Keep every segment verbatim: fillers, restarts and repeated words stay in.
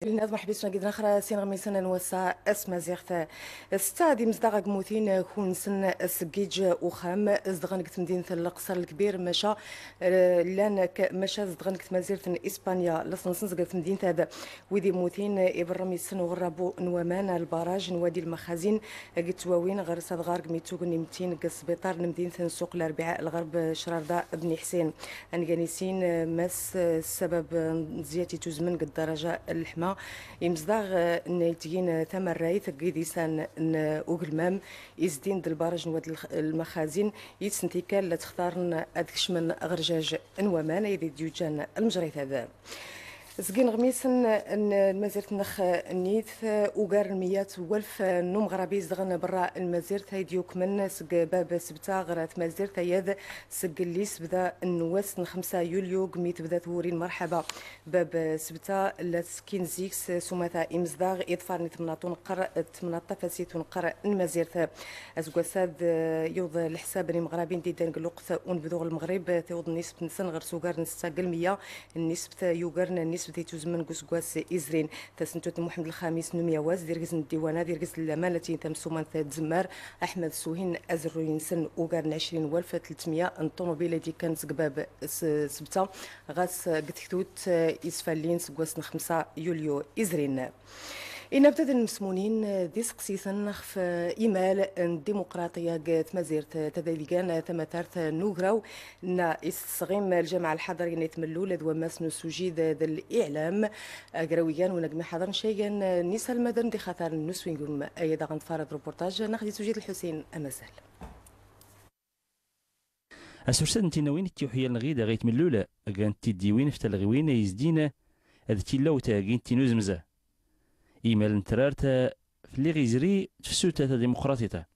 Lnad, mṛeḥba isna gid naxra sin ɣmisen n wass-a s tmaziɣt. Setta d imezdaɣ agmutin kunsen seg iǧ uxxam, zedɣen deg temdint n Leqṣer Lkbir, maca, eh, llan k-, maca zedɣen deg tmazirt n Ispanya, laṣel-nsen seg temdint ad wid immutin, iberrem issen uɣerrabu n waman, lbaraj n Wadi Lmexazin, gitwawin ɣer sadɣar gmitug n imtin g sbiṭar n mdint n Suq Larbiɛa Lɣerb Crarda Bni Ḥsin. Angan isin, mas, ssabab n zzyat ituzmen g ddaraja n lḥma, imezdaɣ n yitgin tamarrayt g idisan n ugelmam izdin d lbaraj n Wad Lx-, Lmexazin, yid-sen tikkal la ttextaren ad kecmen ɣer jaj n waman, ayd d-yuǧǧan lmejrayt ad. Seg inɣmisen n lmazirt-nneɣ nit, ugar n meyya walef n umeɣrabi izedɣen berra n lmazirt ay d-yukmen seg bab sebta ɣer tmazirt ayad seg lisbda n wass n xemsa yulyu gmi tebda twuri n merḥaba. Bab sebta la teskin zik s umata imezdaɣ iḍfaren i temnaḍt uneqqer, temnaḍt tafasit uneqqer n lmazirt. Aseggas-ad, eh, yewweḍ leḥsab n imeɣrabi n diddan g lweqt unebdu ɣer lmeɣrib, tiweḍ nnisbt-nsen ɣer s ugar n setta g lmeyya, nnisbt yugaren nnisbt ituzmen g useggas izrin. Tasentut n Muḥemmed Lxamis n umyawas, d irgz n ddiwana, d irgz n laman, latin tamsumant tzemmar, Aḥmed Suhin, azerruy-nsen ugar n ɛecrin walef tletmeyya n ṭunubil ay d-ikkan seg bab s-, sebta, ɣas g tektut, eh, isfallin seg wass n xemsa yulyu izrin. Inabdad n lmesmunin d iseqsiten xef imal n dimuqraṭiya g tmazirt, tadaydigan tamatart n ugraw n isesɣim lǧamaɛ lḥaḍri n tmellul d wammas n usujid d liɛlam, agraw igan unagmi ḥaḍren caygan n isalmaden d ixataren n uswingum. Aya daɣen tfara d reportaj nax di sujid Lḥusin Amazal. Asursad n tinawin d tiḥyal n ɣida ɣay tmellul, gant tiddiwin f talɣiwin ay izdin d tillawt gint tinuzmza. Imal n trart fell-i ɣ izri tefsut tadimuqraṭit.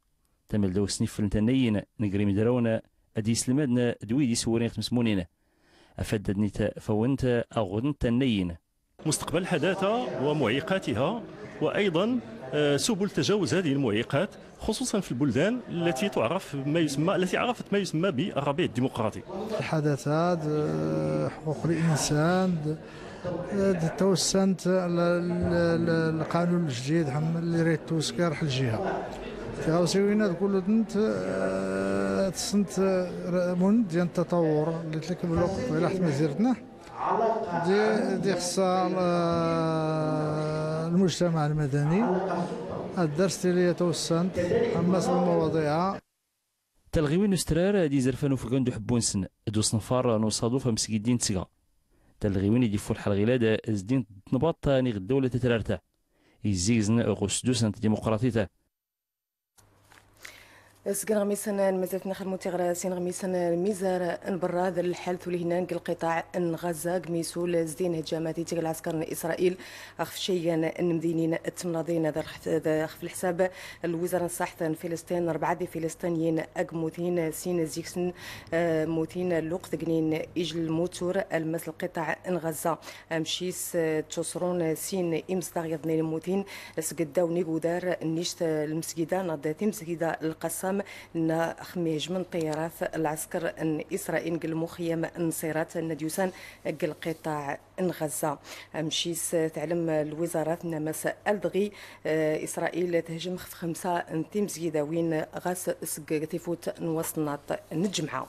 Tamelda usnifel n tannayin n grimdrawn ad iselmaden d wid iswurin ɣ tmesmunin. Afad ad nit fawent aɣud n tannayin. مستقبل الحداثة ومعيقاتها، وأيضًا، آه، سبل تجاوز هذه المعيقات، خصوصًا في البلدان التي تعرف ما يسمى، التي عرفت ما يسمى بالربيع الديمقراطي. الحداثة، آه، حقوق الإنسان، آه، توسنت ال-، ال-، ال-، القانون الجديد، هم اللي ريت توسكر الجهة. تغاوسي وين كل دنت، آه، تسنت، آه، من ديال التطور اللي تلك بالوقت ولا حتى ما زرتنا. دي، دي خصها، آه، المجتمع المدني، الدرس اللي توسنت، حماس المواضيع. Talɣiwin n ustrar d izerfan ufgan d uḥebbu-nsen d usenfar n uṣaduf amsegdi n tesga. Talɣiwin i d-iffu lḥal ɣilad zdin d tnbaḍt n iɣ ddawla tatrart-a. Izzigzen ɣ usdus n tdimuqraṭit. Seg inɣmisen n lmazirt n xalmut iɣra sin ɣmisen n lmizar n berra d lḥal tulihnan g lqiṭaɛ n Ɣazza, g misul zdin hjamat iteg lɛesker n Isṛayil ɣef caygan n mdinin d temnaḍin, d xef lḥsab n lwizara n ṣṣaḥt n Filisṭin, rebɛa d Ifiliṣṭiniyin ag mmutin, sin zik-sen, eh, mmutin luqt gnin ij lmutur almas lqiṭaɛ n Ɣazza. Amcis, eh, ttusrun sin imezdaɣ yaḍnin mmutin seg ddaw n igudar n nict lmesgida neɣ d timesgida Lqassam, nna xmi hejmen ṭṭiyarat lɛesker n Isṛayil g lmuxyam n Ṣirat nna d-yusan g lqiṭaɛ n Ɣazza. Amcis, eh, teɛlem lwizarat nna mas aldɣi, eh, Isṛayil tehjem xef xemsa n timesgidawin ɣas seg tifut n waṣnaṭ n lǧemɛa.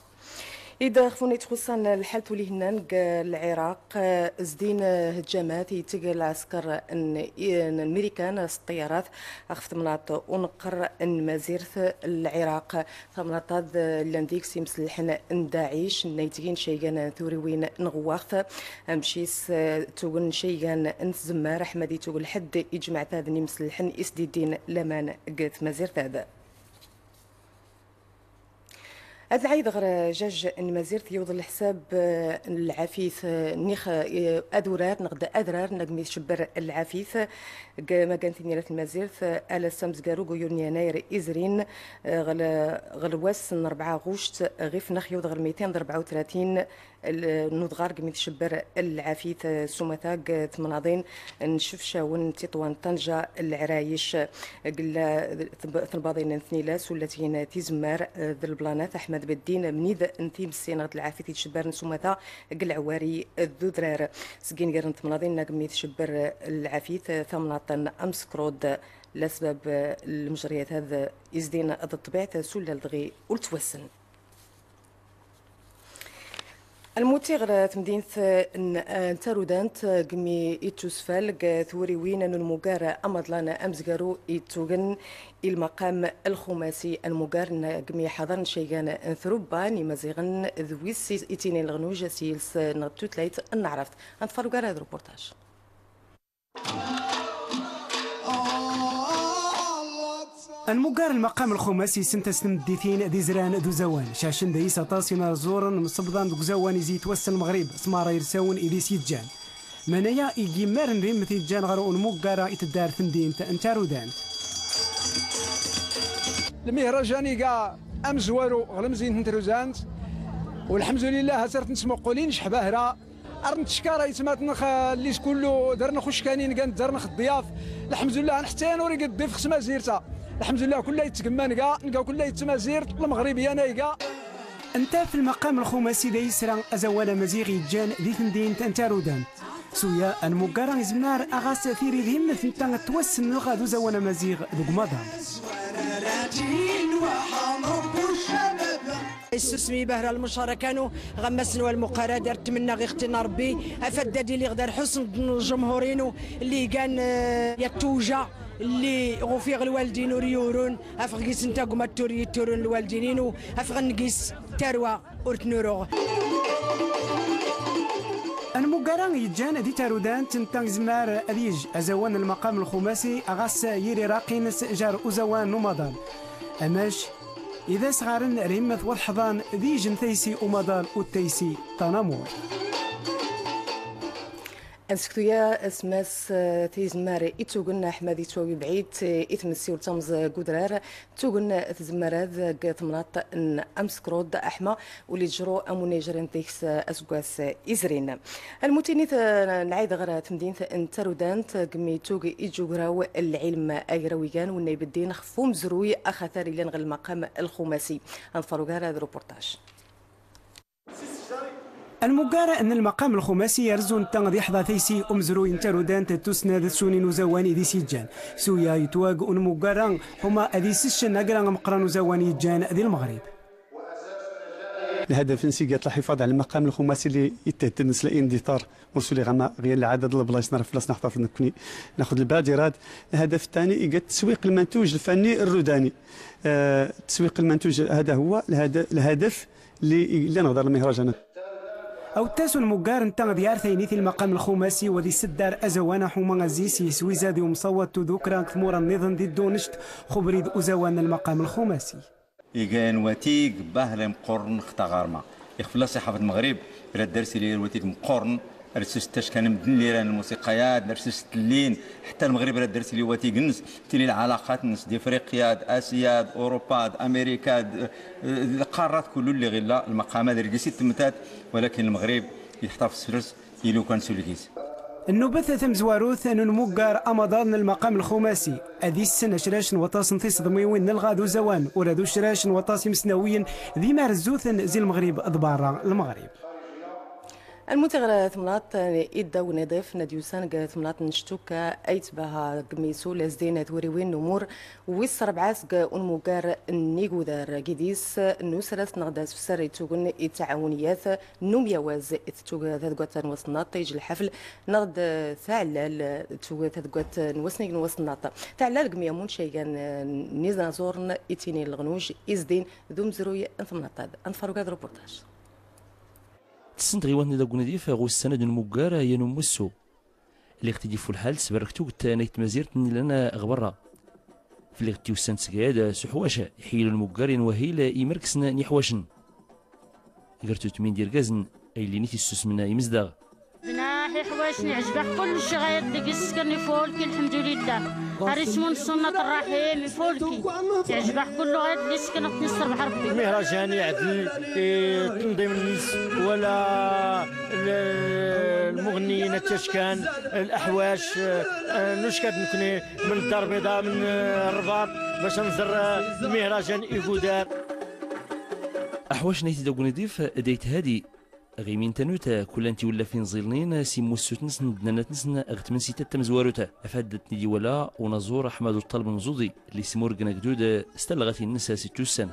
Id xef unna itxuṣṣan lḥal tulihnan g Lɛiraq, zdin hǧamat iteg lɛesker n, n Lmirikan s ṭṭiyarat xef temnaḍt uneqqer n mazirt n Lɛiraq. Tamnaḍt-ad llan deg-s imsellḥen n Daɛic, nna itgin caygan turiwin n ɣwaɣt. Amcis, tugen caygan n tzemmar, ḥma d itug lḥedd iǧmaɛt-ad n imsellḥen isdiddin laman g tmazirt-ad. Ad nɛayd ɣer jaj n lmazirt, yewweḍ leḥsab, eh, n lɛafit, eh, nix, eh, ad urar neɣ d adrar nag mi tcebber lɛafit g magan tinirat n lmazirt, eh, ala s amezgaru g uyur n yanayr izrin, eh, ɣel, ɣel wass n rebɛa ɣuct, ɣif nex yewweḍ ɣer mitin d rebɛa u tlatin N udɣar gmi tcebber lɛafit s umata g tmnaḍin n Cefcawen, Tiṭwan, Ṭanja, Lɛrayec, g tnbaḍin n Tnilas, Ulatyin, Tizemmar d Lblanat, Ḥmed Beddin, mnid n timessin ɣ lɛafit i tcebbern s umata g lɛwari d udrar. Seg inger n tmnaḍin-a gmi tcebber lɛafit tamnaḍt n Amskrud, lasbab n lmejriyat ad izdin d ṭṭbiɛt s ullal dɣi ur ttwassen. Nmuti ɣer temdint n, n Tarudant, gmi ittusfal g twuriwin n unmuggar amaḍlan amezgaru ittugen i lmaqam lxumasi. Anmuggar n gmi ḥaḍren caygan n trubba n Imaziɣen d wis ittinin leɣnuj s yiles n tutlayt n Neɛrabt. Ad nḍfer ugar ad reportaj. Anmuggar lmaqam lxumas yessen tas tmedditin d izran d uzawan. Cacen dayis aṭas inaẓuren msebḍan deg uzawan izi yettwassen Lmeɣrib s mara irsawen idis yeǧǧan. Manaya i yimmaren d immet yeǧǧan ɣer unmuggar-a i tedda ar temdint n Tarudant. Lmihrajan iga amezwaru ɣ lemzint n Tarudant, u lḥemdulillah, ha-tt-ar tnesmuqulin cḥbahra. Ar nettcekar aytmaten-nneɣ, eh, lli s kullu darnɣ uckanin gan darnɣ ḍḍyaf. Lḥemdullah, ḥetta yan ur igi ḍḍif s tmazirt-a. Lḥemdullah, kull ay yettgemma nga, nga kull ay yettmazirt, Lmeɣrib yan ay iga. Nta f lmaqam lxumasi da yesra azawan amaziɣ yeǧǧan di temdint n Tarudant. Suya, anmuggar-a izmar a ɣas tiri d himmet nta twassen-nneɣ d uzawan amaziɣ deg umaḍal. Issusmi bahra lmucaraka-nu ɣ ammas n walmuqarad, ar tmennaɣ ixtin n Ṛebbi, afad ad iliɣ dar ḥusn ḍn lǧemhur-inu, lli igan, eh, yat tewja, lli ɣ ufiɣ lwaldin ur yurun, afeɣ gis n tagmat ur yitturun lwaldin-inu, afeɣ n gis tarwa ur tnuruɣ. Anmuggar-a yeǧǧan di Tarudant nta izmar ad yejj azawan n lmaqam lxumasi, ɣas yiri raqi-ines jar uzawan n umaḍal. Amac, id asɣaren ar himmet wat ḥḍan d ijn taysi umaḍal u taysi tanamurt. Ad nsektu ya asmas, eh, tizemmar ittugen Aḥma di ttwawi bɛid, eh, i tmessiwt tamẓ g udrar, ttugen tzemmar-ad g temnaḍt n Amskrud, Aḥma, u lli ijru am unna ijrin deg-s aseggas izrin. Almutinit, eh, nɛid ɣer temdint n Tarudant, gmi tug ijugraw n lɛilm agraw igan, unna ibeddin xef umezruy axatar ilan ɣ lmaqam lxumasi. Ad nḍfer ugar ad reportaj. Almuggar n lmaqam lxumasi yerzu nta d iḥḍa taysi umezruy n Tarudant d tussna d tsunin uzawan idis yeǧǧan. Suya yetwag unmuggar-a ḥuma ad isessn agra ameqqran uzawan yeǧǧan di Lmeɣrib. الهدف نسيقات الحفاظ على المقام الخماسي اللي يتهدد نسل الاندثار. وصولي غما غير العدد البلايص نعرف بلاص نحتفظ نكوني ناخذ البادرات. الهدف الثاني يقى تسويق المنتوج الفني الرداني. آه، تسويق المنتوج هذا هو الهد-، الهدف اللي، اللي نهضر المهرجان. Awtas unmuggar nta d yar taynit i lmaqam lxumasi wa d iseddar azawan aḥuma azis yeswizad i umsawaḍ tudukra g tmura nniḍen di ddunect x ubrid uzawan n lmaqam lxumasi. Igan watig bahra imqurn x taɣarma. Ixef fell-as iḥafeḍ Lmeɣrib, rad dars ili watig mqurn, rad sus tackan mdn liran lmusiqayat, rad sus tlin, ḥtta Lmeɣrib rad dars ili watig-nnes, tili lɛalaqat-nnes d Ifriqya, d Asya, d Urupa, d Amirika, d, d lqarat kullu lli ɣ illa lmaqam ad rgis i ttemtat, walakin Lmeɣrib yeḥtafeẓ fell-as. Ilukan s ulgis. Nnubet tamezwarut n unmuggar amaḍal n lmaqam lxumasi, ad issen acrac n waṭas n tiseḍmiwin n lɣa d uzawan, ura d ucrac n waṭas imesnawiyen d imarzuten zi Lmeɣrib d barra Lmeɣrib. Almuti ɣer temnaḍt idda wen iḍif n ad yusan g temnaḍt n Ctuka, Ayt Baha, gmi sul azdin twuriwin n umur wis rebɛa seg unmuggar n igudar, gidis n usras neɣ d asfsar ittugen i tɛawniyat n umyawaz, ittug tadgwat n wasnaṭ ij lḥafl, neɣ d taɛllal ittug tadgwat n wasnig n wasnaṭ. Taɛllal gmi amun caygan n iẓaẓuren ittinin leɣnuj izdin d umezruy n temnaṭ-ad. Ad nḍfer ugar d reportaj. Tessent tɣiwant n daggunidif ɣ ussan ad unmuggar yan umussu. Lliɣ-t-id ifulḥal s berrek tuget n ayt tmazirt n ilan ɣ berra. Fliɣ-t tiwsan tsegad s uḥwac, iḥyil unmuggar n wahil imerksen n iḥwacen. Gar tutmin d irgazen, ay llin i tissusmen imezdaɣ. Ḥwacen iɛjeb-aɣ kullec ɣaya deg isken ifulki, lḥemdulillah. Ar ismun ṣṣunat ṛṛaḥim ifulki. Iɛjeb-aɣ kullu ɣaya deg isken, ad ten-isserbeḥ Ṛebbi. Lmihrajan iɛdel i ttenḍim-nnes wala l-, lmuɣenniyin ad ttackan, leḥwac, eh, nucka-d nekni min Ddar Lbiḍa, min, eh, Rrbaṭ, bac ad nẓer, eh, lmihrajan igudar. Aḥwac n Ayt Dagniḍif d Ayt Hadi. Ɣimin tanut, kullan tiwellafin ẓilnin, s immussuten-nsen d tnannat-nsen ɣ tmensit-a tamezwarut. Afad ad ten-id-iwala unaẓur Aḥmad Uṭṭaleb Mzuḍi, lli ismurgen agdud s talɣatin-nnes s ittusan.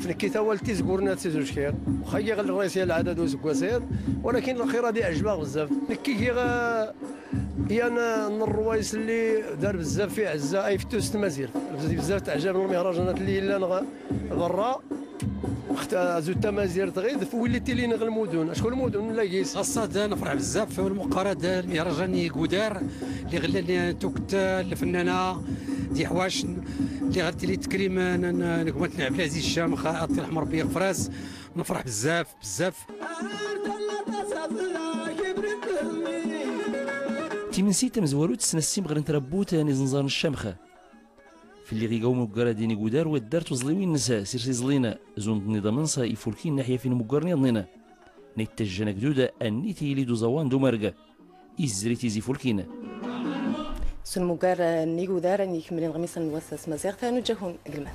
Nekki tawalt tizgurna d tizuckiḍ, waxa giɣ lɣayes ya lɛadad useggas iḍ, walakin lxir ad iɛjeb-aɣ bzzaf. Nekki giɣ, eh, yan, eh, n rrwayes lli dar bzzaf iɛezza ayfettus s tmazirt. Bzzaf teɛjab n lmihrajanat lli yellan ɣ-, berra. Xta-, azut tamazirt ɣid f willi tilin ɣ lmudun. Acku lmudun lagis. Xaṣṣa da nefreḥ bzzaf f lmuqarad lmihrajan igudar, lli ɣ llan tukta, lfennana, d iḥwacen, lli ɣ tili tkrim n, n, n gma-tneɣ Ɛebdlaziz Ccamx, ad t-irḥem Ṛebbi iɣfer-as. Nefreḥ bzzaf, bzzaf. Timensit tamezwarut tesna ssimɣer n trabbut n iẓenẓar n Ccamx. Fell-i ɣiga umuggar ad inigudar wa ddart uẓliwin-nnes s irsiẓlin, zund n iḍamen s ifulkin n iḥyafin muggaren iḍnin. Nit tajjan agdud, anni tiyili d uẓawan d umarg. Izri tizi fulkin. S unmuggar n igudar ad ikemmlen ɣ misan n wass s tmaziɣt, ad nuǧǧ-akun g lmal.